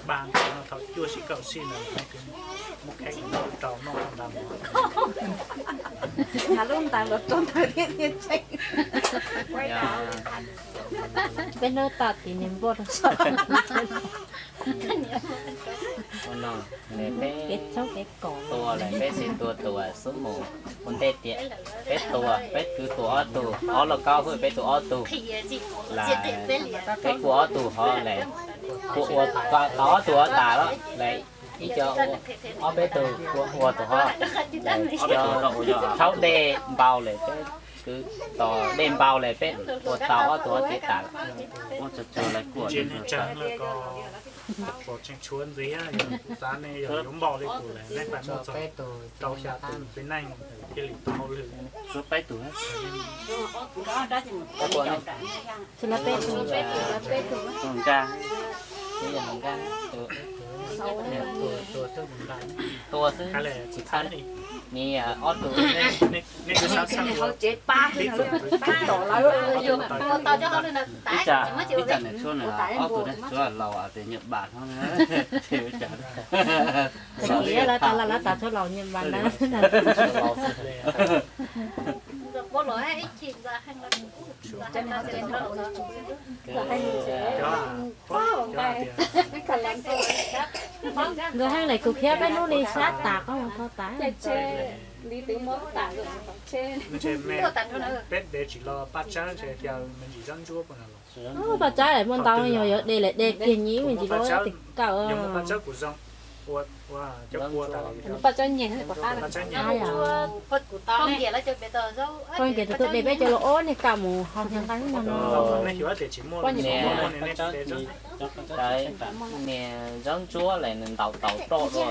Npaj no thaum cuaj sij kaum sij no, muab kheeb rau noj ntag mog. Nqa lub ntais los rau ntawd thiab thiaj tseeb. Peb hnub tag tim nws npoj rau saum. Ua no, peb, peb tua lawm peb tsis tua tus xub mus ua ntej tias peb tua, peb kwv tua ob tug, ob lauj kaub hwj peb tua ob tug, peb kua ob tug hov lawm, kua ua tau ob tug hov tas lawm, ib co ob peb tug kua ua tus hov, rhaub dej npau lawm peb kwv tos dej npau lawm peb ua tau ob tug hov tiav tas lawm. Ua tsaug tsaug lawv kuam. Tseem tshuav ntxiv, yog kuv xav nej yog yuav npaum li kuv lawm nej fais muaj txog rau xya tus peb neeg thiaj li tau hauj lwm. Tsis lawv peb tug, lawv peb tug. Tua xwb, tsis txhab ni ob tug. Ib tsam nws tshuav nws ob tug ne, tshuav laus tias nyuam bam no. Lawv tas lawv tas tshuav laus nyuam bam na. Nkawd heev lawm kuv khiav peb hnub li sab tas qhov muag tho tas. Peb dev tsis los paj tsawb ntshe cas me ntsis zaub ntsuab puas los. Paj tsawb muaj ntau, yog yuav de lawm de kiag nyiv me ntsis los tis kawm. Paj tsawb kuv zoo, ua cov kua tas, paj tsawb nyiag, paj tsawb nyiag. Poj nkias tus tuaj de peb cov los ob niag kawm mus haus xyoo nqaij no. Niag zaub ntsuab lawm nws ntaus taus roj dua,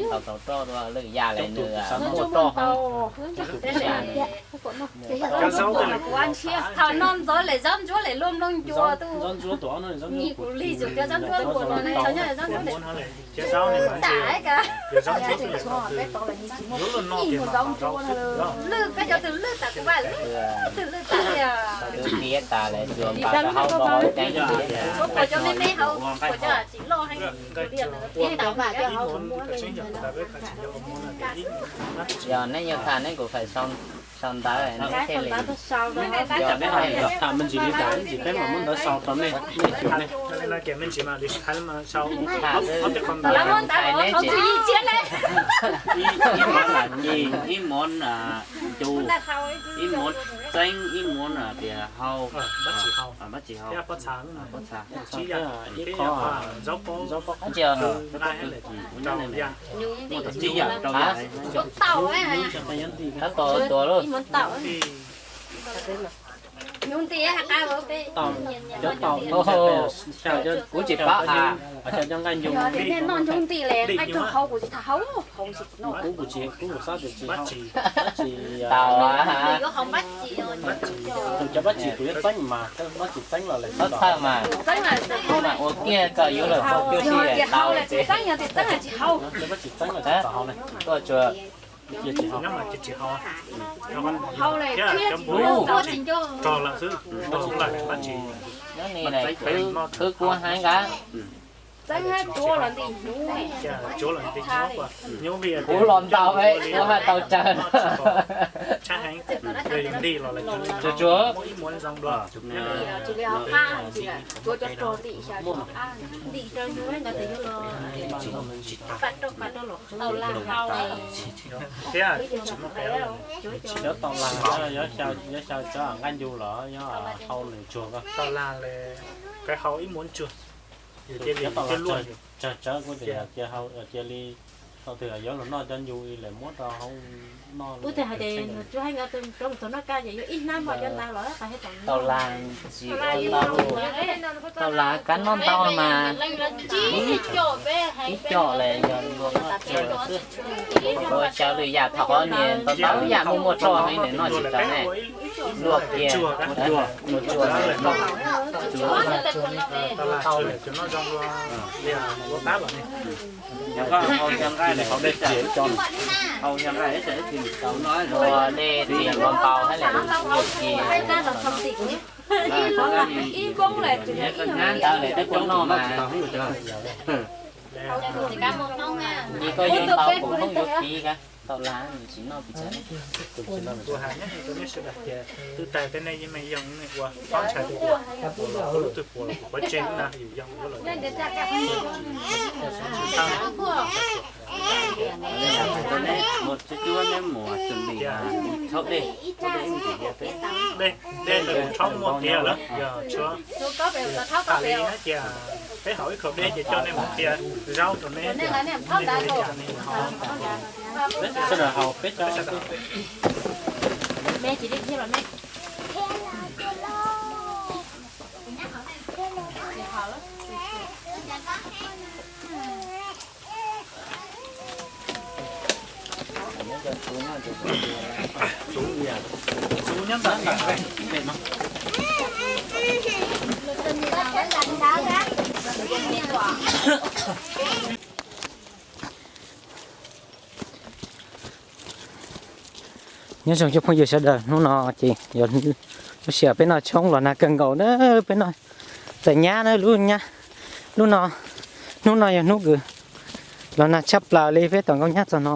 ntaus taus roj dua, lwm yam lawm nws muaj roj hov. Thaum no ntxov lawm zaub ntsuab lawm luaj nplooj ncua tuaj. Nyiag kuv lig tus cov zaub ntsuab ua no ne, zaub ntsuab lawm. Tam ka lwj peb cov tus lwj tas kuv vaj lwj tus lwj tas tiag. Tiav tas lawm tsuas nqa rau hauv no, suav puas cov me me hauv puas cov tsis loj heev. Yog neb yuav tham neb kuv fais sau ntawv neb thiaj li. Tham me ntsis li cas, ntsis peb mam muab ntawv sau rau nej, nej xyuas nej. Ib muab ncu, ib muab txeeb, ib muab tias hau, pab tsis hau, pob txha, ib qho, zaub pob, muaj tau tsib yam rau yam. Tab tom tua lauj. Kuv tsis paub ha. Noj ncu nti li nqaij rau hauv kuv tsis tham hauv, kuv tsis, kuv xav tias tsis hau. Tau, tus cov pab tsis kuv yuav txeeb mas, pab tsis txeeb los lawm, txhawj mas, ua kiag kom yuav luag txog cuaj sij tau. Pab tsis txeeb los tsis tau hau ne. Tuaj tsuas Nyob ni na, khwv kua heev nkaus. Kuv los ntaus, kuv haj tau tsawg. Tsuas tsuas. Cov tau las, yuav xyaw cov nqaij ncu los yog hau nws tsuag. Tau las, qhov hau ib muab tsuag. Cov tau las tsawg tsawg kuv tias cia li thaum twg yuav los noj cov ncu lawm muab rau hau noj. Kuv tias hais tias nws tsuas hais nkaus rau mus thaum noj kab ces yuav ib hnab npog cov ntawd los. Tau las tsis ua tau, tau las kab noj ntau mas ib co lawm yog luag noj tsuag xwb. Ua xyaw lwm yam thaum qhov niag ntau ntau yam muaj muaj roj heev nws noj tsis tau ne. Luaj kiag, ua tsuag, ua tsuag. Hau xyaw nqaij, hau xyaw nqaij ib txhia ib txhia tau noj, ua dej txias npau npau thiab lawm luaj kiag. Ib npoob lawm, ntawd lawm twb puas noj mas. Ces koj yuav tau kuv poob yuav kiv ka, tau las tsis noj pis tsav. Kuv hais nyob rau nej sawv daws tias twb tag tej nej yeej meej yog ua pab ntshai tej tias kuv lub twg puas los kuv pov tseg lub na yus yog ua lawm. Dej, dej ntawd kuv rhaub muaj tiav lawm, yog tshuav tas li na, cia peb haus ib khoom dej ces coj nej mus qhia zaub rau neb, nej li cas nej ho. Sawv daws haus peb tso. Nyob zoo cov phooj ywg sawv daws, hnub no ces yog lub sij hawm peb noj tshoob los nag kawg nkaus na, peb noj txawm nyab na, lub nyab, lub no, hnub no yog hnub kws los nag tshaj plaws li, peb tom nkauj nyab txog no,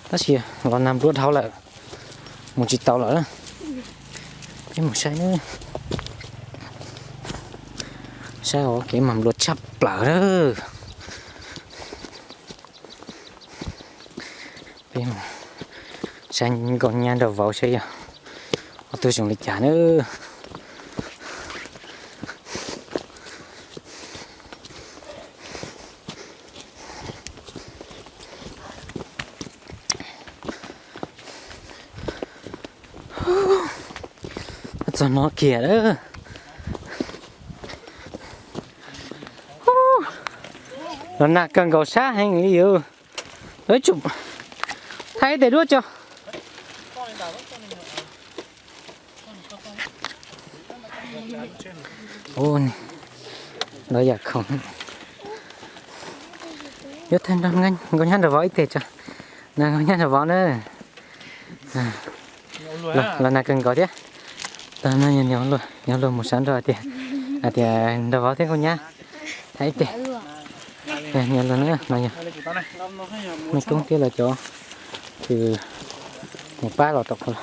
tab sis los nag nplua dhau lawm, mus tsis tau lawm. Peb mus saib, saib ua kev mas nplua tshaj plaws na. Peb saib nkauj nyab nraug vauv saib yog ob tug zoo li cas na. Txog no kiag lawm. Los nag kawg nkaus sab heev li yus. Thaij ib tes duab tso. Lov yam khoom. Yuav thaij nkauj nyab nraug vauv ib teg tso. Nkauj nyab nraug vauv na. Los nag kawg nkaus thiab. Tag no yog luag mus sab nrog tias, hais tias nraug vauv thiab nkauj nyab thaij ib teg. Yog luag na, no yog Mej Koob thiab lawv cov kws mus pab los tom qhov los.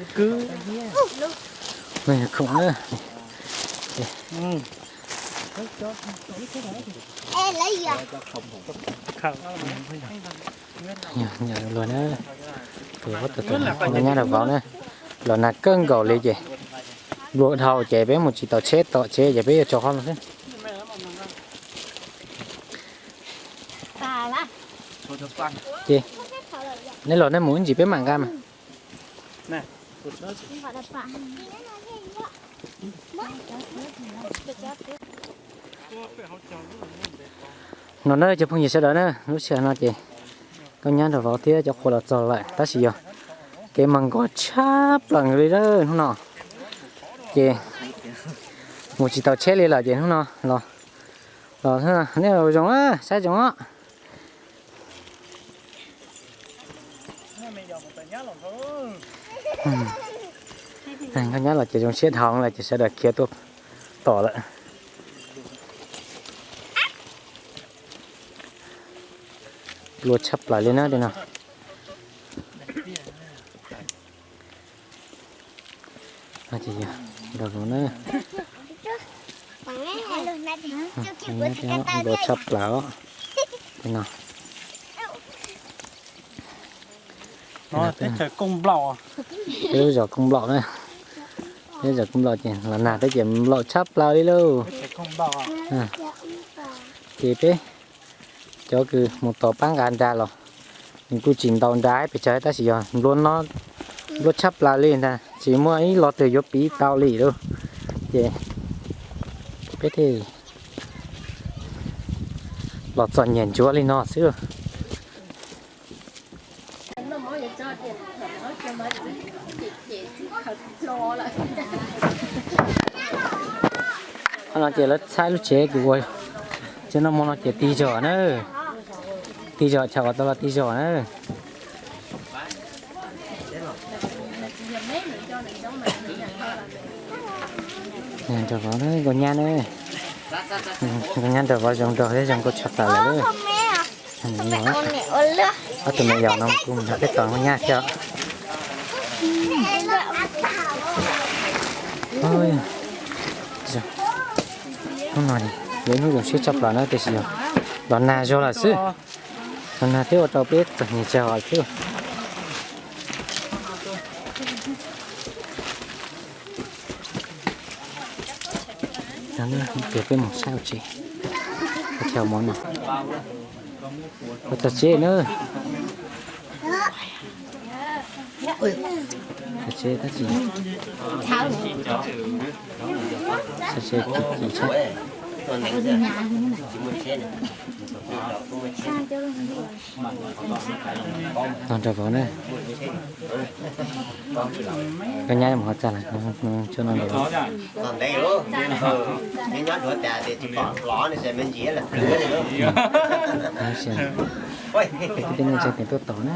Koj kwv, no yog khoom na. Yog luag na, tus ob tug nkauj nyab nraug vauv na, los nag kawg nkaus li ces nplua dhau ces peb mus tsis tau tsheb tom tsev ces peb yuav tso qhov no xwb. Ces neb los neb mus ib ntsis peb mam nqa mas. No na cov phooj ywg sawv daws na, lub sij hawm no ces nkauj nyab nraug vauv thiab cov qhua los txog lawm tab sis yog kev mas nkos tshaj plaws li lawm hnub no. Ces mus tsis tau tsheb li lawm ces hnub no los, los nej zoo saib zoo os. Nkauj nyab los ces zoo siab dhau lawm ces sawv daws khiav tuaj tom lawm. Nplua tshaj plaws li na tej no. Ces yog nraug vauv na, nplua tshaj plaws os. Tej no, peb lub zos Kooj Nplaum na, peb lub zos Kooj Nplaum ces los nag peb ces nplaum tshaj plaws li lauj. Ces peb cov kws mus tos pab nqa nra los nws kuj tsis ntau nra pes tsawg tab sis yog nplua no, nplua tshaj plaws li ntag, tsis muaj ib lo twg yuav piv tau li lauj. Ces peb thiaj los txom nyem ntsuav li no xwb. Qhov no ces lawv txhab lub tsev kws ua tsev noj mov no ces tig zog na, tig zog chaw uas tau los tig zog na. Nrog vauv, nkauj nyab na, nkauj nyab nrog vauv zoo nraug thiab zoo nkauj tshaj plaws lawm. Ob tug me nyuam no kuj mus nrog peb tos nkauj nyab thiab. Hnub no lawv hnub zoo siab tshaj plaws na, tiam sis yog los nag zog lawm xwb. Los nag thiab ua rau peb txom nyem tsawg os thiab. Tias peb mus saib ua tsev, ua tsev mov no, ua txog tsev na. Txog tsev tab sis, txog tsev kim kim tshab. Los nrog vauv na. Koj nyab mus qhov txaj lawm, tso no nrog vauv. Tib neeg ntseeg tias tuaj tos na.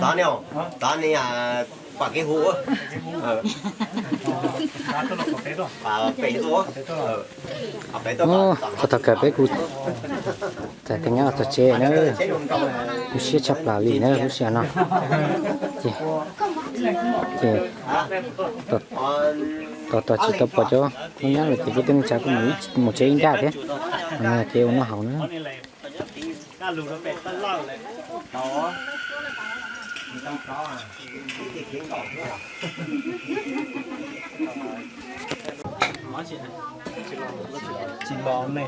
Ub, qhov tau kawm peb kuj txais tej nyab txog tsev na, kuj siab tshaj plaws li na lub sij hawm no. Ces, ces tos tos tsis tau pom cov nyab lawm ces peb tej neej tsa kuj mus tsev ib nrab thiab. Ces ua noj haus na. Tsis los ne.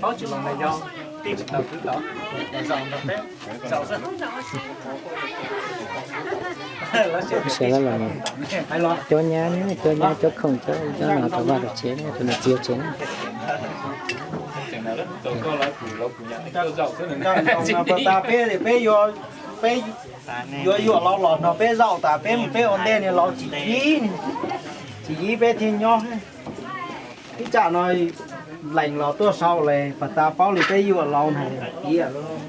Paub tsis los ne, yog tij tsis tau twb tau. Zaum nrog peb zaum xwb. Lub sij hawm no los cov nyab, cov nyab cov khoom cov no rau vaj rau tsev, rau niam txiv tsev na. Pas tas peb, peb yuav, peb yuav yuam laus los no peb zaum tas peb mus peb ua ntej ni laus tsis yib, tsis yib peb thiaj nyob. Ib tsam no lees los tuaj sau li pas tas paub li peb yuam laus na. Tiag lauj.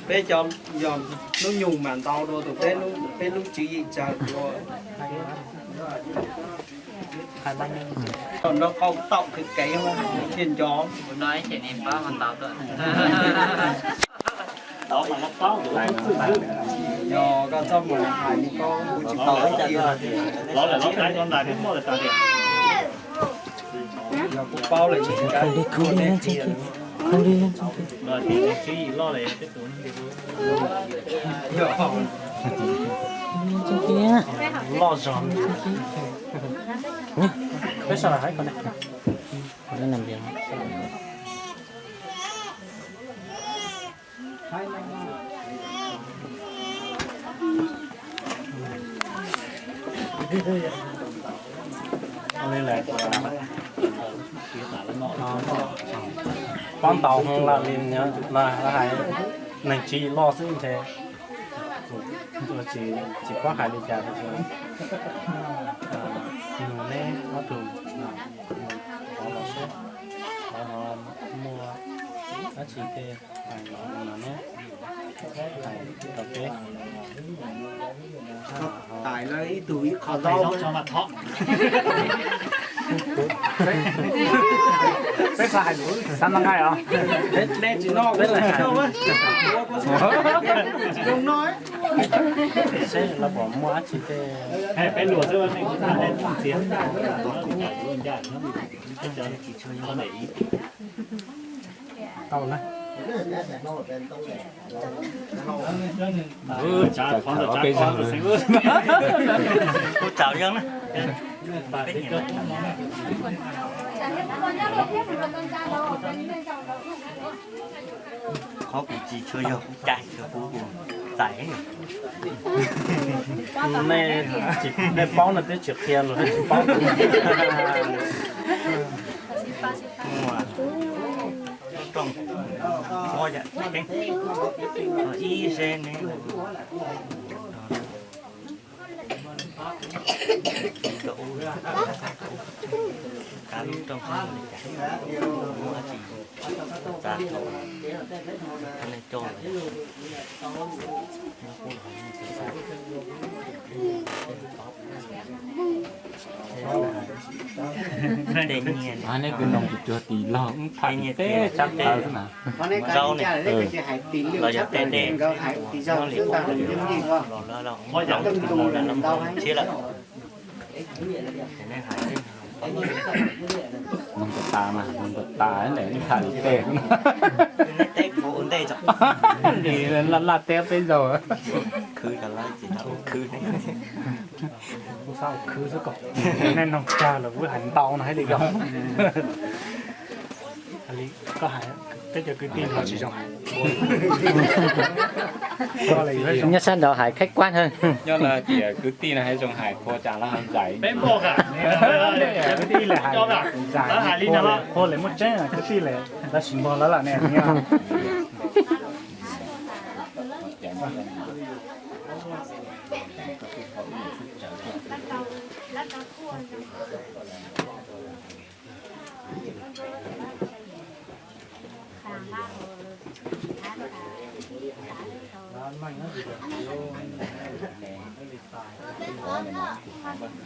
Peb cov, yog hnub nyoog mas ntau dua tus peb, peb lub tswv yim tsawg dua. Nrog qau taum khwv kev thiaj nco. Yog koj txoj mus hais li koj kuv tsis paub. Yog kuv paub lawm tsis loj zog. Peb sawv daws hais ko ne. Pob ntaus hoo lawm li no hais neeg tswv yim loj xwb ntshe tsis paub hais li cas. Neb ob tug los saib, muaj dab tsi tej hais los neb hais rau peb. Tais lawv ib tug ib qho zaub. Peb hais lus xav noj nqaij os. Peb tsis noj, peb tsis noj. Seb los pom muaj dab tsi tej. Peb luag xwb, nej txiav. Tau na. Kuv tsaus yeej na. Qhov kuv tsis tshua yog kuv cai, kuv txais. Nej paub no twb tsis qhia los nej tsis paub. Rooj, ib ze ne. Kav lub rooj, muaj dab tsi txav thaum ne. Neb kwv noog tus cuag tis laug wb tham teb tshab plaws xwb na. Zaub ne, los yog tej dej, nyob li kuv los lawm, thiab lawm. Noog tas tas mas, noog tas tas ntawm wb tham li tej. Neb teb kuv ua ntej tso. Laj laj teb peb zaug. Khwv, khwv xwb ko. Nej noog tag lawm wb hais ntau no thiaj li zoo. Koj hais, peb cov kwv tij no tsis zoo hais. Nyob sab nraud hais khách quan hơn. Nyob no tias kwv tij no hais zoo hais, qhua cas los hais zais. Kwv tij lawm hais zais, qhua lawm muaj tseeb, kwv tij lawm lawv sim npog lawv lawm ne. Hais tuaj,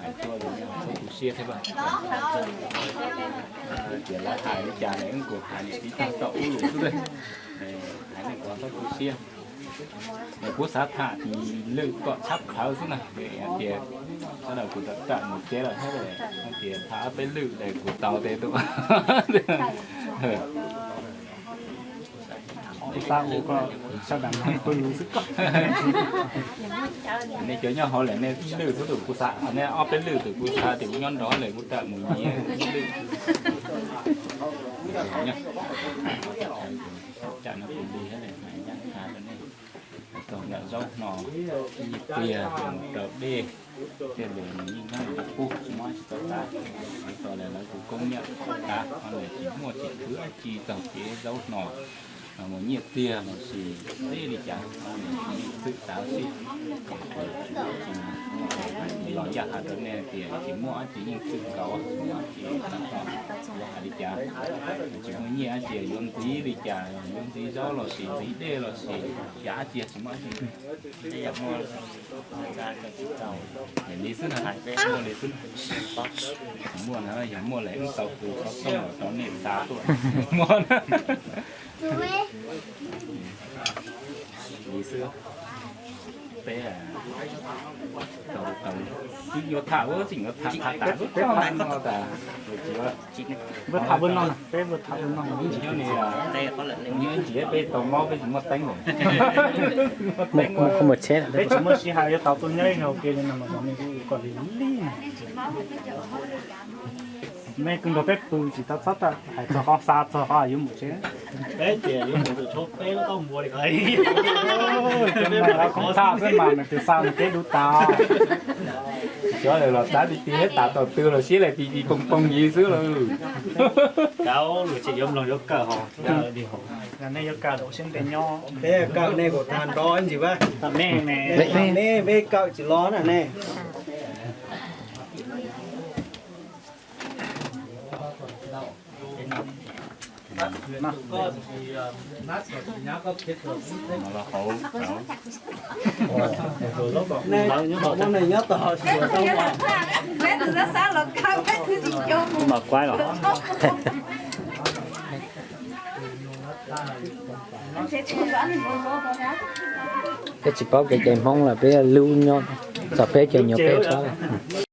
hais tuaj tu siab thiab. Tias lawv hais li cas ne, kuv hais niam txiv tag tau ub lus xwb. Hais ne kuv txhob tu siab. Es kuv xav tham tis lwm kom tshab plhawv xwb na, tias sawv daws kuv tawm tawm mus tsev lawm thiab, tias tham ob peb lwm es kuv tau tes tus. Nej cov nyob hauv lawm nej lwm xwb tus kuv xav, nej ob peb lwm tus kuv xav tias kuv nyob nrog lawm kuv tawm mus nyiav lwm. Cam no kuv li thiab lawm mas yaj khav rau nej. Tau nram zaub hno, nyiaj txiag, raws dej, tej lus nws yeej nyob nws qub, tsis muaj tsis tau tas. Tau lawm lawv kuv koob nyiaj tas, ho lawm tsis muaj tsis khwv dab tsi txog kev zaub hno, mus nyiaj txiag los sis teb li cas, ho lawm tsis yeej txwm tas xwb. Los yaj khav rau nej tias tsis muaj dab tsi yeej txwm nkaus, tsis muaj dab tsi tab tom hais li cas, tsis muaj nyiaj dab tsi yuav ntxiv li cas, yuav ntxiv zaub los sis ntxiv dej los sis yam dab tsi tsis muaj dab tsi. Li xwb na, muaj li xwb. Muaj na, yog muaj lawm wb tau tus xov tooj los rau nej xa tuaj. Muaj na. Li xwb. Peb tau, tau, twb yuav tham, tseem yuav tham tham tas lub roj no tas. Peb tham lub no, peb tham lub no, nyob ni, nyob ntsiav peb tau mob peb tsis muaj teeb lawm. Peb tsis muaj sij hawm yuav tau tuaj nyob ib zaug kiag li no mas nej kuj kom lig lig. Nej kuj nrog peb pw tsis tau txhob hais txog qhov xa txog qhov yuav mus tsev. Peb tias yuav mus tus tshuab peb lub taub npua li ko. Cov no lawv koom txhaj xwb mas nws tus xa nws peb dub tas. Cov lawm los xav ti ti thiab tas tau twg los siab lawm ti ti poo poo yig xwb lawm. Cov lus tseem yuav mloog yuav kawm hos. Nej yuav kawm lawm ua siab ntev nyob. Peb kawm nej kuj tag nrho ntsis vas. Nej peb kawm tsis los na nej. Mas quái los. Peb tsis paub kev cai Hmoob lawm, peb lub nyob txog peb caug nyuag peb txhob.